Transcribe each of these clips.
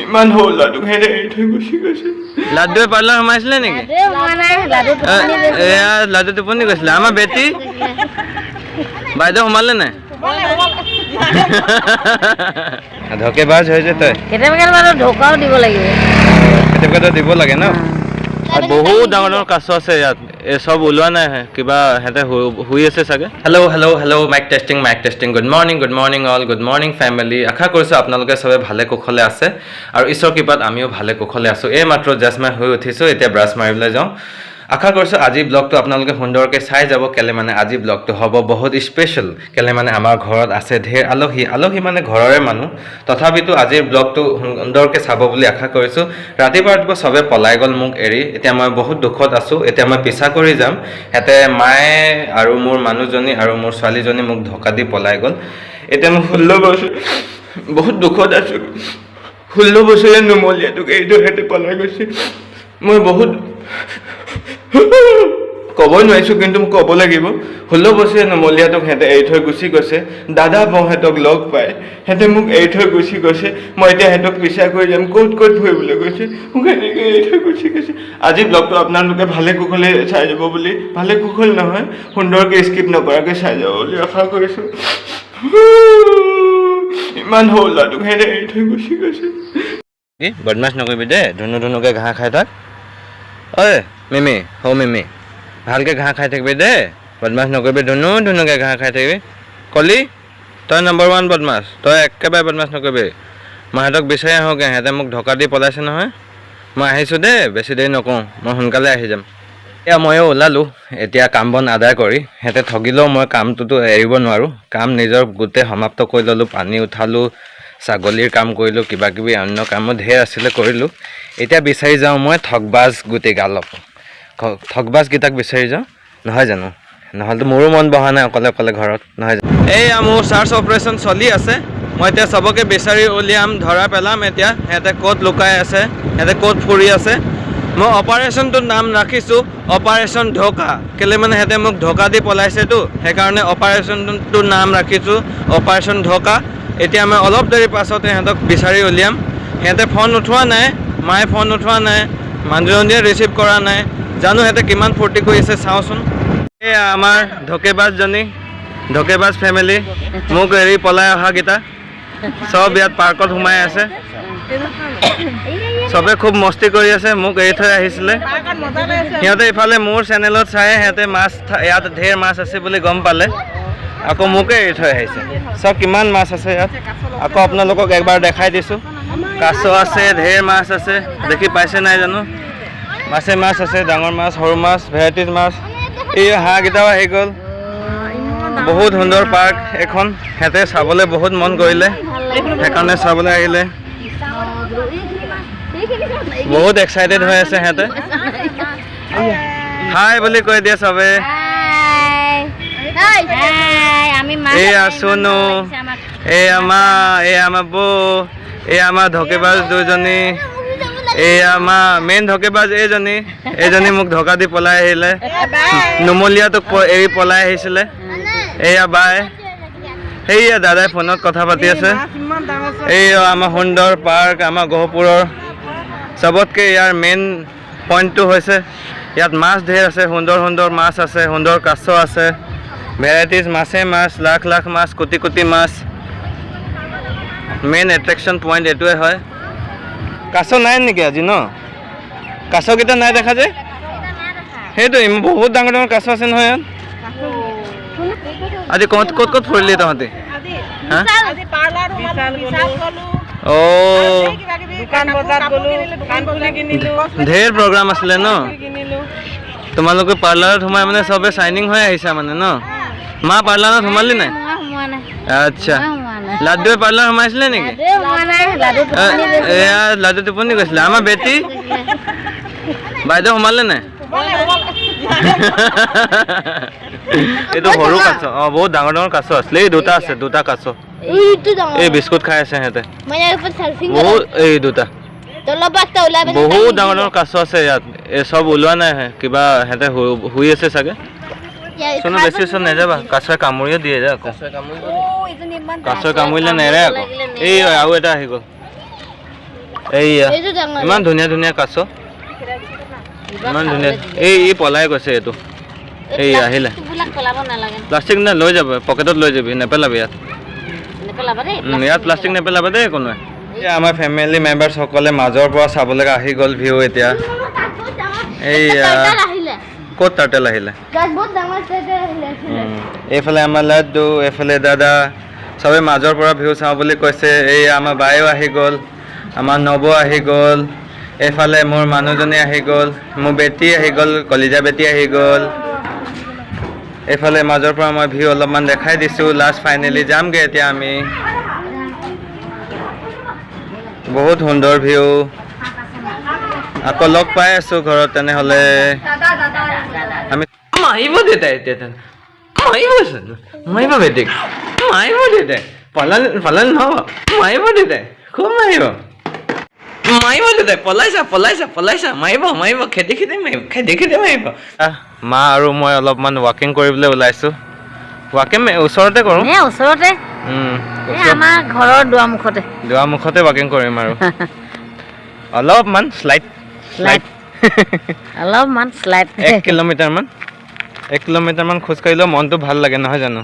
ইমান সৰু ল'ৰাটোক সিহঁতে এৰি থৈ গুচি গৈছে। লাড্ডুৱে পাৰ্লাৰ সোমাইছিলে নেকি? এয়া লাড্ডু টোপনি গৈছিলে। আমাৰ বেটি বাইদেউ সোমালে নাই? ধকেবাজ হৈ যে তই। কেতিয়াবা কেতিয়াবা ঢকাও দিব লাগিব। কেতিয়াবা কেতিয়াবা দিব লাগে ন। আৰু বহুত ডাঙৰ ডাঙৰ কাছ আছে ইয়াত। এই চব ওলোৱা নাই, কিবা সিহঁতে শুই আছে চাগে। Hello, hello, hello, mic testing, mic testing. Good morning, good morning all, good morning family. আশা কৰিছোঁ আপোনালোকে চবে ভালে কুশলে আছে আৰু ঈশ্বৰৰ কৃপাত আমিও ভালে কুশলে আছোঁ। এই মাত্ৰ জাষ্ট মই শুই উঠিছোঁ, এতিয়া ব্ৰাছ মাৰিবলৈ যাওঁ। আশা কৰিছোঁ আজি ব্লগটো আপোনালোকে সুন্দৰকৈ চাই যাব। কেলে মানে আজি ব্লগটো হ'ব বহুত স্পেচিয়েল। কেলে মানে আমাৰ ঘৰত আছে ঢেৰ আলহী। আলহী মানে ঘৰৰে মানুহ, তথাপিতো আজিৰ ব্লগটো সুন্দৰকৈ চাব বুলি আশা কৰিছোঁ। ৰাতিপুৱা ৰাতিপুৱা চবে পলাই গ'ল মোক এৰি। এতিয়া মই বহুত দুখত আছোঁ। এতিয়া মই পিছা কৰি যাম। সিহঁতে, মায়ে আৰু মোৰ মানুহজনী আৰু মোৰ ছোৱালীজনী মোক ঢকা দি পলাই গ'ল। এতিয়া মই 16 বছৰ বহুত দুখত আছোঁ। 16 বছৰীয়া নুমলীয়াটোক এৰি থৈ সিহঁতে পলাই গৈছে। মই বহুত ক'বই নোৱাৰিছোঁ, কিন্তু মোক ক'ব লাগিব। 16 বছৰীয়া নুমলীয়াটোক সিহঁতে এৰি থৈ গুচি গৈছে। দাদা বৌহঁতক লগ পাই সিহঁতে মোক এৰি থৈ গুচি গৈছে। মই এতিয়া সিহঁতক পিছা কৰি যাম। ক'ত ক'ত ফুৰিবলৈ গৈছে, মোক এনেকৈ এৰি থৈ গুচি গৈছে। আজি ব্লগটো আপোনালোকে ভালে কুশলে চাই যাব বুলি, ভালে কুশল নহয়, সুন্দৰকৈ স্কিপ নকৰাকৈ চাই যাব বুলি আশা কৰিছোঁ। ইমান সৰু ল'ৰাটোক সিহঁতে এৰি থৈ গুচি গৈছে। কি বদমাছ নকৰিবি দেই। ধুনু ধুনুকৈ ঘাঁহ খাই থাক। ঐ মিমি, হৌ মিমি, ভালকৈ ঘাঁহ খাই থাকিবি দেই। বদমাছ নকৰিবি, ধুনু ধুনুকৈ ঘাঁহ খাই থাকিবি। কলি, তই নম্বৰ ওৱান বদমাছ, তই একেবাৰে বদমাছ নকৰিবি। মই সিহঁতক বিচাৰি আহোঁগৈ। সিহঁতে মোক ঢকা দি পলাইছে নহয়। মই আহিছোঁ দেই, বেছি দেৰি নকৰোঁ, মই সোনকালে আহি যাম। এতিয়া ময়ো ওলালোঁ। এতিয়া কাম বন আদায় কৰি, সিহঁতে ঠগিলেও মই কামটোতো এৰিব নোৱাৰোঁ। কাম নিজৰ গোটেই সমাপ্ত কৰি ল'লোঁ। পানী উঠালোঁ, ছাগলীৰ কাম কৰিলোঁ, কিবা কিবি অন্য কামো ঢেৰ আছিলে, কৰিলোঁ। এতিয়া বিচাৰি যাওঁ মই ঠগবাজ গোটেই গালক, ঠগবাজকেইটাক বিচাৰি যাওঁ, নহয় জানো? নহ'লেতো মোৰো মন বহা নাই অকলে অকলে ঘৰত, নহয় জানো? এইয়া মোৰ চাৰ্চ অপাৰেশ্যন চলি আছে। মই এতিয়া চবকে বিচাৰি উলিয়াম, ধৰা পেলাম। এতিয়া সিহঁতে ক'ত লুকাই আছে, সিহঁতে ক'ত ফুৰি আছে। মই অপাৰেশ্যনটোৰ নাম ৰাখিছোঁ অপাৰেশ্যন ঢকা। কেলৈ মানে সিহঁতে মোক ঢকা দি পলাইছেতো, সেইকাৰণে অপাৰেশ্যনটোৰ নাম ৰাখিছোঁ অপাৰেশ্যন ঢকা। এতিয়া মই অলপ দেৰি পাছতে সিহঁতক বিচাৰি উলিয়াম। সিহঁতে ফোন উঠোৱা নাই, মায়ে ফোন উঠোৱা নাই, মানুহজনীয়ে ৰিচিভ কৰা নাই। জানো সিহঁতে কিমান ফূৰ্তি কৰি আছে, চাওঁচোন। এয়া আমাৰ ঢকেবাজজনী, ঢকেবাজ ফেমিলি, মোক এৰি পলাই অহাকেইটা চব ইয়াত পাৰ্কত সোমাই আছে। চবে খুব মস্তি কৰি আছে। মোক এৰি থৈ আহিছিলে সিহঁতে। ইফালে মোৰ চেনেলত চাই সিহঁতে মাছ ইয়াত ঢেৰ মাছ আছে বুলি গম পালে, আকৌ মোকে এৰি থৈ আহিছে। চাওক কিমান মাছ আছে ইয়াত। আকৌ আপোনালোকক একবাৰ দেখাই দিছোঁ। কাছ আছে, ঢেৰ মাছ আছে। দেখি পাইছে নাই জানো? মাছে মাছ আছে, ডাঙৰ মাছ, সৰু মাছ, ভেৰাইটিজ মাছ। এই হাঁহকেইটাও আহি গ'ল। বহুত সুন্দৰ পাৰ্ক এখন। সিহঁতে চাবলৈ বহুত মন কৰিলে, সেইকাৰণে চাবলৈ আহিলে। বহুত এক্সাইটেড হৈ আছে সিহঁতে। হাই বুলি কৈ দিয়ে চবে। এইয়া চুনু, এইয়া মা, এইয়া আমাৰ বৌ, এইয়া আমাৰ ঢকেবাজ দুজনী, এইয়া মা, মেইন ঢকেবাজ এইজনী। এইজনী মোক ঢকা দি পলাই আহিলে, নুমলীয়াটোক এৰি পলাই আহিছিলে। এইয়া বাই, সেইয়া দাদাই ফোনত কথা পাতি আছে। এই আমাৰ সুন্দৰ পাৰ্ক, আমাৰ গহপুৰৰ চবতকৈ ইয়াৰ মেইন পইণ্টটো হৈছে ইয়াত মাছ ঢেৰ আছে, সুন্দৰ সুন্দৰ মাছ আছে, সুন্দৰ কাছ আছে, ভেৰাইটিজ মাছে মাছ, লাখ লাখ মাছ, কোটি কোটি মাছ। মেইন এট্ৰেকশ্যন পইণ্ট এইটোৱে হয়। কাছ নাই নেকি আজি ন? কাছকেইটা নাই দেখা যে। সেইটো বহুত ডাঙৰ ডাঙৰ কাছ আছে নহয় ইয়াত। আজি ক'ত ক'ত ক'ত ফুৰিলি তহঁতি? হা, অ' ঢেৰ প্ৰগ্ৰাম আছিলে ন তোমালোকে? পাৰ্লাৰত সোমাই মানে চবে চাইনিং হৈ আহিছা মানে ন? মা, পাৰ্লাৰত সোমালি নাই? আচ্ছা, লাড্ডুৱে পাৰ্লাৰ সোমাইছিলে নেকি? এয়া লাড্ডু টোপনি গৈছিলে। আমাৰ বেটি বাইদেউ সোমালে নাই? এইটো সৰু কাছ। অঁ, বহুত ডাঙৰ ডাঙৰ কাছ আছিলে। এই দুটা আছে, দুটা কাছ। এই বিস্কুট খাই আছে সিহঁতে বহুত। এই দুটা বহুত ডাঙৰ ডাঙৰ কাছ আছে ইয়াত। এই চব ওলোৱা নাই, কিবা সিহঁতে শুই আছে চাগে। চোন, বেছি ওচৰত নাযাবা, কাছই কামুৰিও দিয়ে যে আকৌ। কাছই কামুৰিলে নেৰে আকৌ। এই আৰু এটা আহি গ'ল। এইয়া ইমান ধুনীয়া ধুনীয়া কাছ, ইমান ধুনীয়া। এই ই পলাই গৈছে এইটো। এই আহিলে। বিলাক পেলাব নালাগে। প্লাষ্টিক নে লৈ যাব, পকেটত লৈ যাবি, নেপেলাবি ইয়াত। নেপেলাবা দেই। ইয়াত প্লাষ্টিক নেপেলাবা দেই কোনোৱে। এতিয়া আমাৰ ফেমিলি মেম্বাৰ্ছসকলে মাজৰ পৰা চাবলৈ আহি গ'ল ভিউ এতিয়া। এইয়া ক'ত টাৰ্টেল আহিলে? এইফালে আমাৰ লাড্ডু, এইফালে দাদা, চবে মাজৰ পৰা ভিউ চাওঁ বুলি কৈছে। এই আমাৰ বায়ো আহি গ'ল, আমাৰ নবৌ আহি গ'ল, এইফালে মোৰ মানুহজনী আহি গ'ল, মোৰ বেটী আহি গ'ল, কলিজা বেটী আহি গ'ল। এইফালে মাজৰ পৰা মই ভিউ অলপমান দেখাই দিছোঁ। লাষ্ট ফাইনেলি যামগৈ এতিয়া আমি। বহুত সুন্দৰ ভিউ। আকৌ লগ পাই আছোঁ ঘৰত তেনেহ'লে। আমি মাৰিব দেউতাই এতিয়া, মাৰিবচোন, মাৰিব বেটিক, মাৰিব দেউতাই। পলাল পলাল নহ'ব, মাৰিব দেউতাই, খুব মাৰিব, মাৰিব দেউতাই। পলাইছা, পলাইছা, পলাইছা, মাৰিব, মাৰিব, খেদি খেদি মাৰিব, খেদি খেদি মাৰিব। মা আৰু মই অলপমান ৱাকিং কৰিবলৈ ওলাইছোঁ। ৱাকিং ওচৰতে কৰোঁ। এই ওচৰতে। এই আমাৰ ঘৰৰ দুৱাৰমুখতে। দুৱাৰমুখতে ৱাকিং কৰিম আৰু অলপমান শ্লাইড শ্লাইড। অলপমান শ্লাইড। 1 কিলোমিটাৰমান, 1 কিলোমিটাৰমান খোজকাঢ়িলেও মনটো ভাল লাগে, নহয় জানো?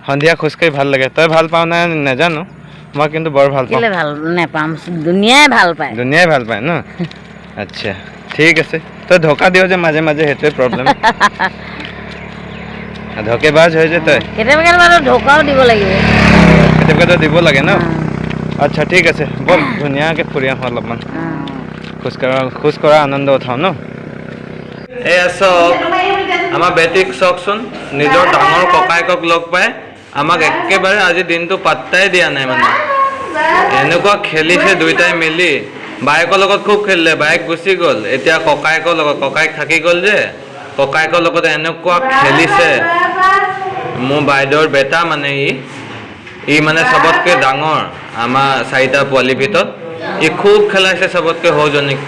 সন্ধিয়া খোজকাঢ়ি ভাল লাগে। তই ভাল পাৱ নাই নাজানো, মই কিন্তু বৰ ভাল পাওঁ। কেলে ভাল নেপাম? দুনিয়াই ভাল পায়। দুনিয়াই ভাল পায় ন? আচ্ছা, ঠিক আছে। তই ঢকা দিয় যে মাজে মাজে, সেইটোৱে প্ৰব্লেম। ঢকেবাজ হৈ যে তই। কেতিয়াবা কেতিয়াবা ঢকাও দিব লাগিব। কেতিয়াবা কেতিয়াবা দিব লাগে ন? আচ্ছা, ঠিক আছে, ব'ল, ধুনীয়াকৈ ফুৰি আহোঁ অলপমান। খোজকঢ়া, খোজ কঢ়া আনন্দ উঠাওঁ ন। এয়া চাওক, আমাৰ বেটিক চাওকচোন, নিজৰ ডাঙৰ ককায়েকক লগ পাই আমাক একেবাৰে আজি দিনটো পাত্তাই দিয়া নাই। মানে এনেকুৱা খেলিছে দুইটাই মিলি। বায়েকৰ লগত খুব খেলিলে, বায়েক গুচি গ'ল। এতিয়া ককায়েকৰ লগত, ককায়েক থাকি গ'ল যে, ককায়েকৰ লগত এনেকুৱা খেলিছে। মোৰ বাইদেউৰ বেটা মানে ই ই মানে চবতকৈ ডাঙৰ আমাৰ চাৰিটা পোৱালিৰ ভিতৰত। ই খুব খেলাইছে চবতকৈ সৰুজনীক।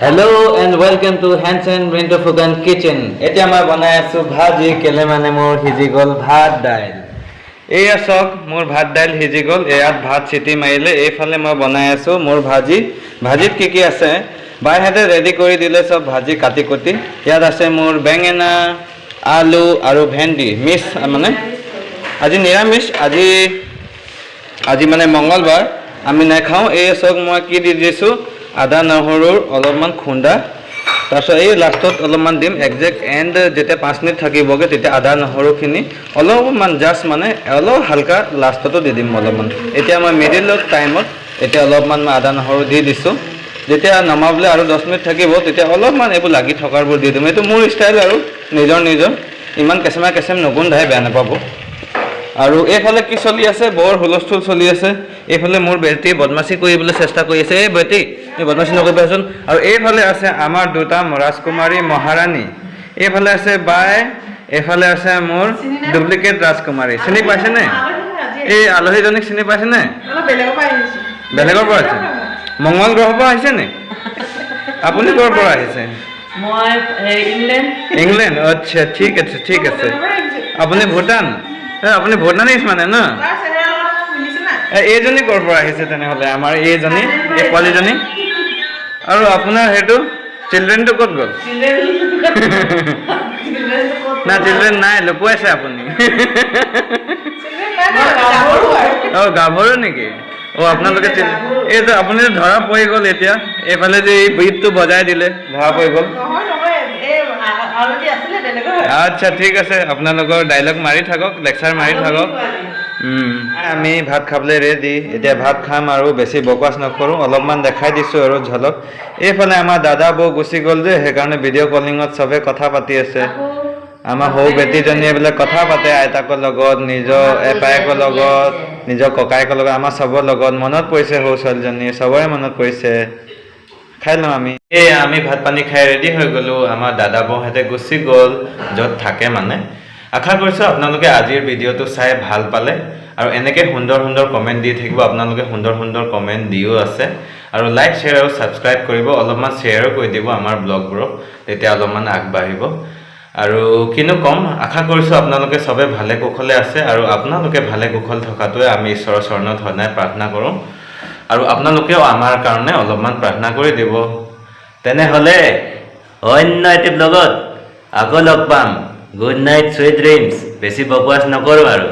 Hello and welcome to Hanson Rintu Phukan kitchen. এতিয়া মই বনাই আছোঁ ভাজি। কেলে মানে মোৰ সিজি গ'ল ভাত দাইল। এইয়া চাওক, মোৰ ভাত দাইল সিজি গ'ল। ইয়াত ভাত চিটি মাৰিলে। এইফালে মই বনাই আছোঁ মোৰ ভাজি। ভাজিত কি কি আছে, বাইহঁতে ৰেডি কৰি দিলে চব ভাজি কাটি কুটি। ইয়াত আছে মোৰ বেঙেনা, আলু আৰু ভেন্দি মিক্স। মানে আজি নিৰামিষ, আজি আজি মানে মংগলবাৰ, আমি নাখাওঁ। এই চাওক, মই কি দি দিছোঁ, আদা নহৰুৰ অলপমান খুন্দা। তাৰপিছত এই লাষ্টত অলপমান দিম, একজেক্ট এণ্ড যেতিয়া 5 মিনিট থাকিবগৈ, তেতিয়া আদা নহৰুখিনি অলপমান জাষ্ট মানে অলপ হালকা লাষ্টতো দি দিম অলপমান। এতিয়া মই মিডিলত টাইমত এতিয়া অলপমান মই আদা নহৰু দি দিছোঁ। যেতিয়া নমাবলৈ আৰু 10 মিনিট থাকিব, তেতিয়া অলপমান এইবোৰ লাগি থকাবোৰ দি দিম। এইটো মোৰ ষ্টাইল আৰু নিজৰ নিজৰ। ইমান কেঁচেমা কেঁচেম নুগোন্ধাই, বেয়া নাপাব। আৰু এইফালে কি চলি আছে? বৰ হুলস্থুল চলি আছে। এইফালে মোৰ বেটি বদমাচি কৰিবলৈ চেষ্টা কৰি আছে। এই বেটি, এই বদমাচি নকৰিবাচোন। আৰু এইফালে আছে আমাৰ দুটা ৰাজকুমাৰী মহাৰাণী। এইফালে আছে বাই, এইফালে আছে মোৰ ডুপ্লিকেট ৰাজকুমাৰী। চিনি পাইছেনে? এই আলহীজনীক চিনি পাইছেনে? বেলেগৰ পৰা আহিছো। বেলেগৰ পৰা আহিছে? মংগল গ্ৰহৰ পৰা আহিছে নে? আপুনি ক'ৰ পৰা আহিছে? মই ইংলেণ্ড। ইংলেণ্ড, আচ্ছা, ঠিক আছে, ঠিক আছে। আপুনি ভূটান? আপুনি ভূটানিজ মানে ন? এইজনী ক'ৰ পৰা আহিছে তেনেহ'লে? আমাৰ এইজনী, এই পোৱালীজনী। আৰু আপোনাৰ সেইটো চিলড্ৰেনটো ক'ত গ'ল? না, চিলড্ৰেন নাই, লুকুৱাইছে আপুনি। অ' গাভৰু নেকি? অ' আপোনালোকে এইটো আপুনি ধৰা পৰি গ'ল এতিয়া। এইফালে যে এই বিটটো বজাই দিলে, ধৰা পৰি গ'ল। আচ্ছা, ঠিক আছে, আপোনালোকৰ ডাইলগ মাৰি থাকক, লেকচাৰ মাৰি থাকক। আমি ভাত খাবলৈ ৰেডি। এতিয়া ভাত খাম আৰু বেছি বকৱাচ নকৰোঁ। অলপমান দেখাই দিছোঁ আৰু ঝলক। এইফালে আমাৰ দাদা বৌ গুচি গ'ল যে, সেইকাৰণে ভিডিঅ' কলিঙত চবে কথা পাতি আছে। আমাৰ সৰু বেটীজনীয়ে বোলে কথা পাতে আইতাকৰ লগত, নিজৰ এপায়েকৰ লগত, নিজৰ ককায়েকৰ লগত, আমাৰ চবৰ লগত। মনত পৰিছে সৰু ছোৱালীজনী, চবৰে মনত পৰিছে। খাই লওঁ আমি। এই আমি ভাত পানী খাই ৰেডি হৈ গ'লো। আমাৰ দাদা বৌহঁতে গুচি গ'ল য'ত থাকে মানে। আশা কৰিছোঁ আপোনালোকে আজিৰ ভিডিঅ'টো চাই ভাল পালে আৰু এনেকৈ সুন্দৰ সুন্দৰ কমেণ্ট দি থাকিব। আপোনালোকে সুন্দৰ সুন্দৰ কমেণ্ট দিও আছে আৰু লাইক, শ্বেয়াৰ আৰু ছাবস্ক্ৰাইব কৰিব। অলপমান শ্বেয়াৰো কৰি দিব আমাৰ ব্লগবোৰক, তেতিয়া অলপমান আগবাঢ়িব। আৰু কিনো ক'ম, আশা কৰিছোঁ আপোনালোকে চবে ভালে কুশলে আছে আৰু আপোনালোকে ভালে কুশল থকাটোৱে আমি ঈশ্বৰৰ চৰণত সদায় প্ৰাৰ্থনা কৰোঁ আৰু আপোনালোকেও আমাৰ কাৰণে অলপমান প্ৰাৰ্থনা কৰি দিব। তেনেহ'লে অন্য এটি ব্লগত আকৌ লগ পাম। Good night, sweet dreams. বেছি বকৱাছ নকৰোঁ আৰু।